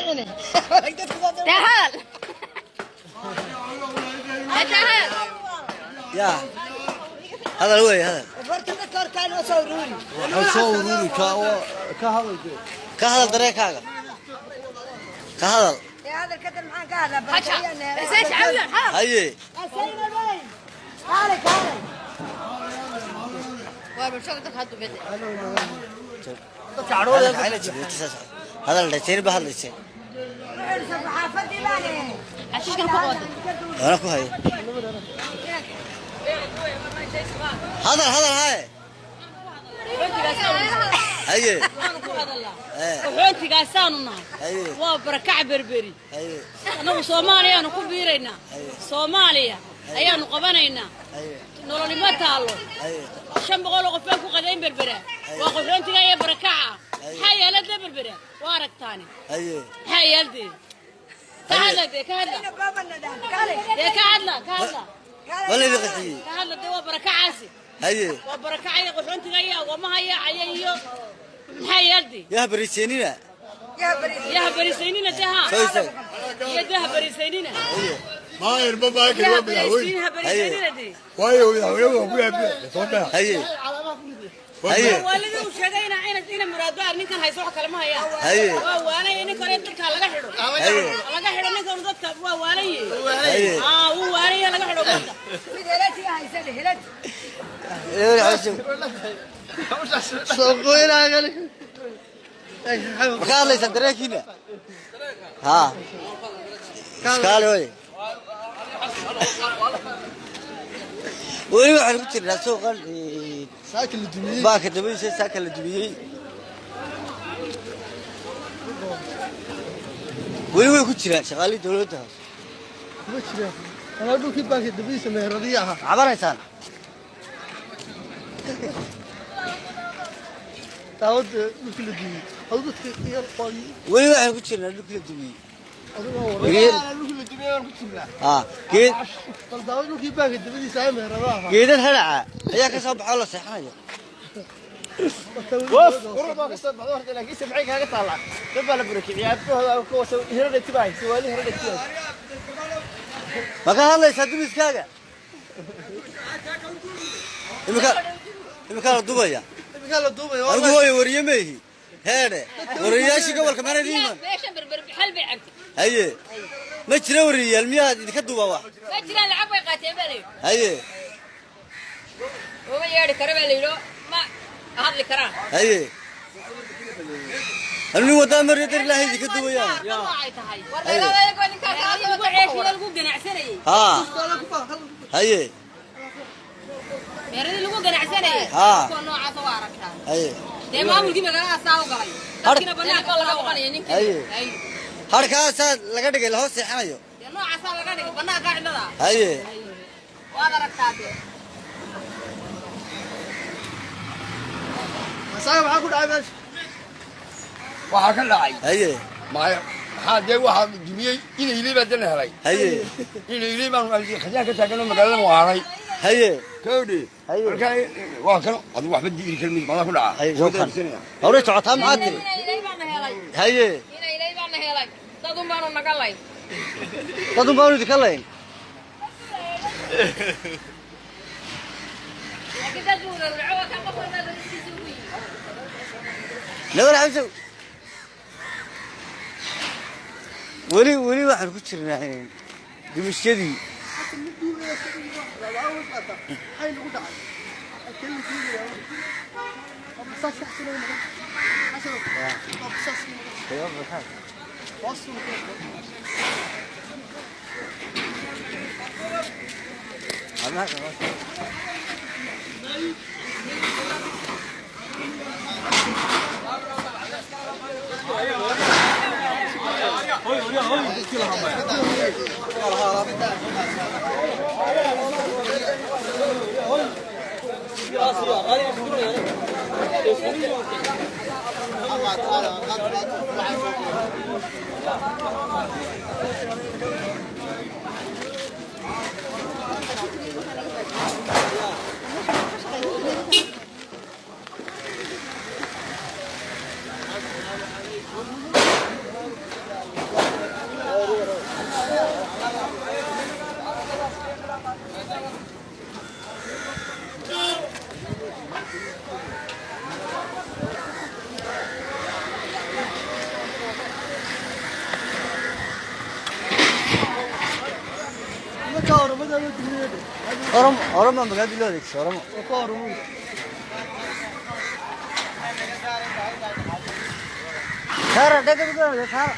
Dee hadal. Dee hadal. Ya hadal wey, hadal. Waxaa soo ururi ka ka hadal dee. Ka hadal dareenkaaga, ka hadal. Haja. Isee shacabyan hadal. Haye. Waar bulshada dadka haddu bedel. Hadal dhayteen ba hadlayseen. Xashiishkan ku qooda. Ana ku hayo. Hadal, hadal, haye, haye. Waxaanu ku hadalnaa Ee. qaxoontigaasaanu nahay. Haye. Waa barakac Berberi. Haye. Annagu Soomaaliyaanu ku biiraynaa, Soomaaliya ayaanu qabanaynaa. Haye. Nololima taallo. Haye. 500 oo qof baan ku qadayn Berbera. Waa qaxoontiga iyo barakaca. Maxaa yeelade Berbera waa aragtaani. Haye. Maxaa yeeldee? Ka hadla dee, ka hadla dee, ka hadla, ka hadla. Ma laydin qaxiyey? Ka hadla dee, waa barakacaasi. Haye. Waa barakacaya, qaxoontiga iyo agoomaha iyo caya iyo maxaa yeeldee? Yaha bariiseenina. Yaha barisaynina dee ha. Soo istaag. Iyo dee ha barisaynina. Haye. Maayir ma baakir waa madaxweyne. Ha barisaynina dee. Waayo madaxweyne waa ku yaabiya soo dhaca. Haye, haye. Waalidii uu sheegay ina muraadba ninkan hayso wax kale ma hayaan. Haye. Waa waalay ninkan in dadka laga xidho. Haye. Laga xidho ninkan dadka, waa waalay. Haye. Aa, wuu waalay, laga xidho dadka. Eber xusub. Soo qoynaaga. Ma ka hadlaysaan dareenkiina? Ha iskaale wey. Weli waxaan ku jirnaa suuqan Saaka la dumiyey. Baanka dabadiisa saaka la dumiyey. Weli way ku jiraan shaqaalihii dowladda hoose. Kuma jiraan. Anaa dhulkii baanka dabadiisa meheradiya ahaa. Ma cabanaysaan? Daawada dhulkii la dumiyey. Adu dadka yar qoy. Weli waxaan ku jirnaa dhulkii la dumiyey. Adigu waa warar. Dhulkii la dumiyey waan ku jirnaa. Ha geed. Bal daawada dhulkii baanka dabadiisa ayaa meherada ahaa. Geedad halaca ayaa ka soo baxoo la seexanayo. Woof, urur baa ka soo baxday horta, laakiin se maxay kaaga taallaa? Dad baa la burakiciyay aabahooda ka wasa hirada tibaay siwaali hirada tibaay. Ma ka hadlaysaa dumiskaaga? Imika imika la dubaya. Iminkaa la duubaya. Anigu hooyo wariye meihi heedhe, wariyayaashii gobolka maana idin iman. Meeshan Berber xal bay cabtay. Haye, ma jira wariyayaal miyaa idinka duuba wax? Ma jiraan, lacag bay qaateen baa la yidhi. Haye. Uma yeedhi kara baa la yidhi, ma hadli karaan. Haye, anu nin wadaa mariyo dar ilaahay idinka duubayaan. Ay tahay. Lagu ceeshiyo lagu ganacsanayay. Ha, haye. Meeradii lagu ganacsanayay. Ha. Kuwa noocaas waa aragtaa. Haye. Dee maamulkii magaalada saa u galay. Dadkiina banaanka laga boqonaya ninkii. Haye. Ay. Harkaasaa laga dhigay lahoos seexanayo. Dee noocaasaa laga dhigay banaanka cidlada. Haye. Waad aragtaa dee. Saaka maxaa ku dhacay meesha? Waxaa ka dhacay. Haye. Maya, maxaa dee waxaa dumiyey inay baa dana helay. Haye. Inay baan khasaan ka taaganoo magaalada waaray. Haye. Kowdhi. Haye. Marka waa kan adigu waxba diiri kalmid madaa ku dhaca. Haye, soo kan hawray socotaa maxaa tiri? Ina ilay baana helay. Haye. Ina ilay baana helay. Dadun baanu naga lay. Dadun baanu idinka layn. Laakiin dad buu gowraco, waa kan qof walba bariskiisa ugu yimi. Nabar xamse, weli weli waxaan ku jirnaa dumisyadii. Maxay nagu dhacay? Halkee la duubaya? Waa basaas xasan oo noqon. Xasan waa basaas noqon. Hoos u noqon. Oromo, Oromo magaalada loo adeegsado Oromo. Waa ku Oromo. Saara dhaga dhaga saara.